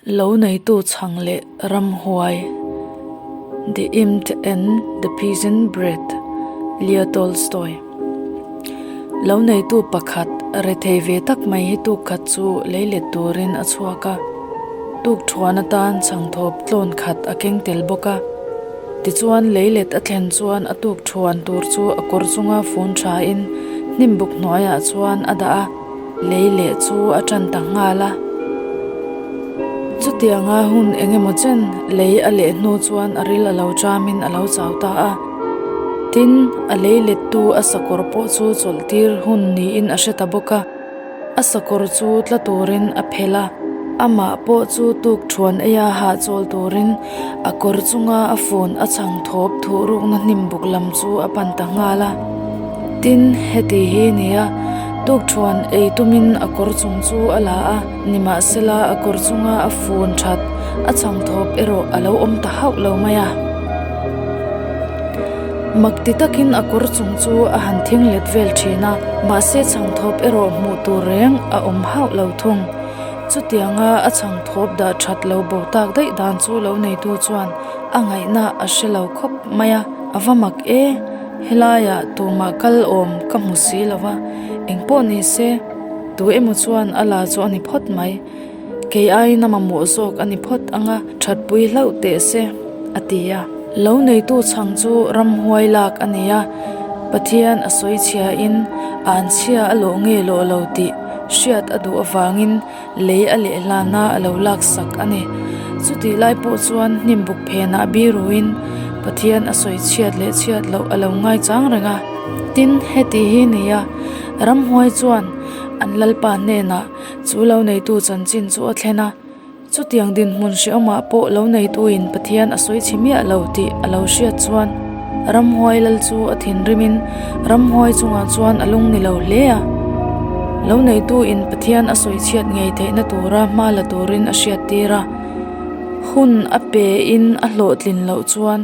Lo neitu chhang leh ramhuai, The Imp and the Peasant Brat, Leo Tolstoy. Lo neitu pakhat rethei ve tak mai hi tuk khat chu lei let turin a chhuak a, tuk thuan atan chhang thawp tlawn khat a keng tel bawk a. Tichuan lei let a thlen chuan a tuk thuan tur chu a kawr chunga fun thain hnim buk hnuaiah chuan a dah a. Lei leh chu a tan ta nghal a. Chutianga hun eng emaw chen lei a leh hnu chuan a ril a lo chamin a lo chau ta a. Tin, a lei lettu a sakawr pawh chu chawlhtir hun niin a hre ta bawk a. A sakawr chu tla turin a phelh a. Amah pawh chu tuk thuan eia hahchawl turin A kawr chunga a phone a chhang thawp thuh rukna hnim buk lam chu a pan ta nghal a. Tin, heti hi nia, tukthuan ei tumin a kawr chung chu a la a, nimahsela a kawr chunga a phone that a chhang thawp erawh a lo awm ta hauh lo mai a. Mak ti takin a kawr chung chu a han thing let vel thin a, mahse chhang thawp erawh hmuh tur reng a awm hauh lo thung. Chutianga a chhang thawp dah that lo bo tak daih dan chu lo neitu chuan a ngaihna a hre lo khawp mai a, a va mak e, helaiah tumah kal awm ka hmu si lo va, engpawh ni se tu emaw chuan a la chu a ni phawt mai, kei aiin a mamawh zawk a ni phawt anga thatpui hlauh teh se a ti a. Lo neitu chhang chu ramhuai lak a ni a, Pathian a sawi chhiain anchhia a lawh nge lawh lo tih Hriat a duh avangin lei a leh hlana a lo laksak a ni. Chutih lai pawh chuan hnim buk phenah biruin Pathian a sawi chhiat leh chhiat loh a lo ngaichang reng a. Tin, heti hi ni a, ramhuai chuan an Lalpa hnenah chu lo neitu chanchin chu a thlen a. Chutiang dinhmun hrehawmah pawh lo neituin Pathian a sawi chhe miah lo tih a lo hriat chuan ramhuai lal chu a thinrimin ramhuai chungah chuan a lung ni lo hle a. Lo neituin Pathian a sawi chhiat ngei theihna tura hma la turin a hriattir a. Hun a pein a hlawhtlin loh chuan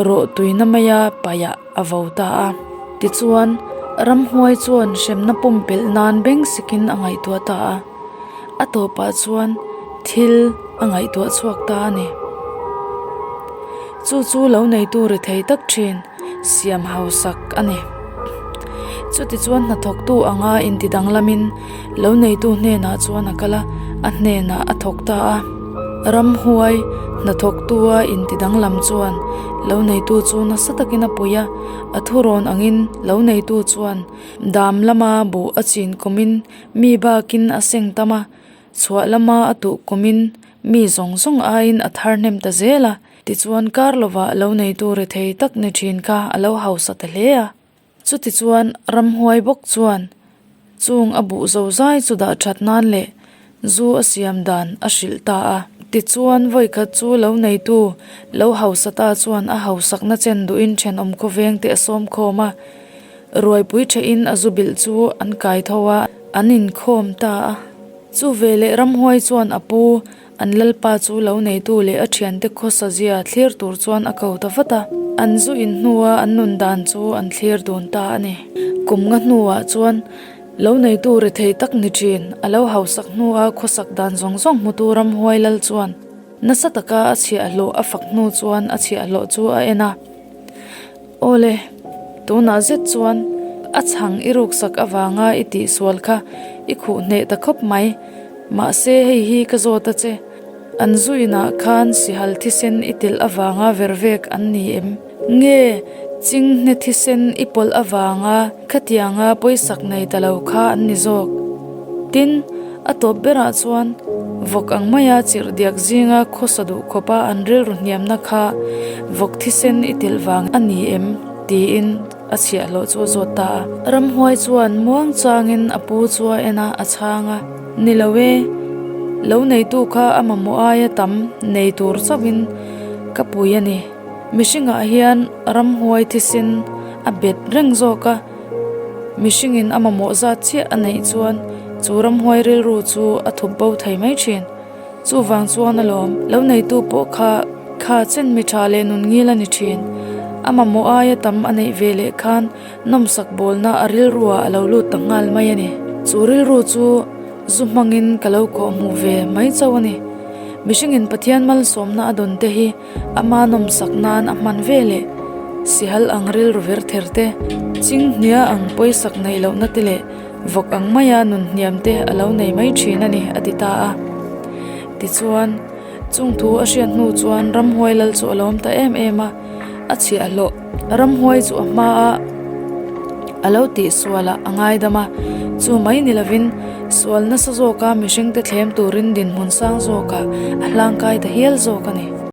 rawh tuina maia paihah a vo ta a. Tichuan, ramhuai chuan hremna pumpelh nan beng sikin a ngaihtuah ta a. A tawpah chuan thil a ngaihtuah chhuak ta a ni. Chu chu lo neitu ri thei tak thin siam hausak a ni. Chutichuan hnathawktu anga inti danglamin lo neitu hnenah chuan a kal a, a hnenah a thawk ta a. Ramhuai hnathawktua inti danglam chuan lo neitu chu nasa takin a pui a, a thurawn angin lo neitu chuan dam lama buh a chin kawmin Mi bakin a seng tam a, chhuah lama a tuh kumin mi zawng zawng aiin a thar hnem ta zel a, tichuan kar lovah lo neitu rethei tak ni thin kha a lo hausa ta hle a. Chutichuan ramhuai bawk chuan chung a buh zo zai chu dah that nan leh zu a siam dan a hrilh ta a. Tichuan vawikhat chu lo neitu lo hausa ta chuan a hausakna chen duhin thenawm khawveng te a sawm khawm a. Ruaipui thehin a zu bilh chu an kai tho a, an inkhawm ta a. Chu veleh ramhuai chuan a pu, an lalpa chu lo neitu leh a thiante khawsa zia thlir tur chuan a ko ta vat a. An zu in hnua an nun dan chu an thlir dun ta a ni. Kum nga hnuah chuan lo neitu rethei tak ni thin, a lo hausak hnua khawsak dan zawng zawng hmutu ramhuai lal chuan nasa taka a chhiahhlawh a fak hnu chuan a chhiahhlawh chu a en a. Awle, tunah zet chuan a chhang i ruksak avanga i tihsual kha i khuh hneh ta khawp mai. Mahse hei hi ka zawt a che, an zuinah khan sihal thisen i telh avanga vervek an ni em? Nge chinghne thisen i pawlh avanga khatianga pawisak nei ta lo kha an ni zawk? Tin, a tawp berah chuan vawk ang maia chirh diak zinga khawsa duh khawpa an rilru hniamna kha vawk thisen i telh vang a ni em? tiin a chhiahhlawh chu a zawt ta a. Ramhuai chuan muang changin a pu chu a en a, a chhang a, Ni lo e, lo neitu kha a mamawh aia tam nei tur chauhin ka pui a ni. Mihringah hian ramhuai thisen a bet reng zawk a. Mihringin a mamawh zat chiah a neih chuan chu ramhuai rilru chu a thup bo thei mai thin. Chuvang chuan alawm, lo neitu pawh kha kha chen mi tha leh nun ngil a ni thin. A mamawh aia tam a neih ve leh khan nawmsak bawlna a rilruah a lo lut ta nghal mai a ni. Chu rilru chu zu hmangin ka lo kawh hmuh ve mai chauh a ni. Mihringin Pathian malsawmna a dawn te hi ama nawmsak nan a hman ve leh sihal ang rilru vir ther te, chinghnia ang pawisak neih lohna te leh vawk ang maia nun hniam te a lo nei mai thin a ni, a ti ta a. Tichuan, chung thu a hriat hnu chuan ramhuai lal chu a lawm ta em em a, a chhiahhlawh ramhuai chu a hma a a lo tih sualah a ngaidam a, chu mai ni lovin sual nasa zawka mihringte thlem turin dinhmun sang zawkah a hlangkai ta hial zawk a ni.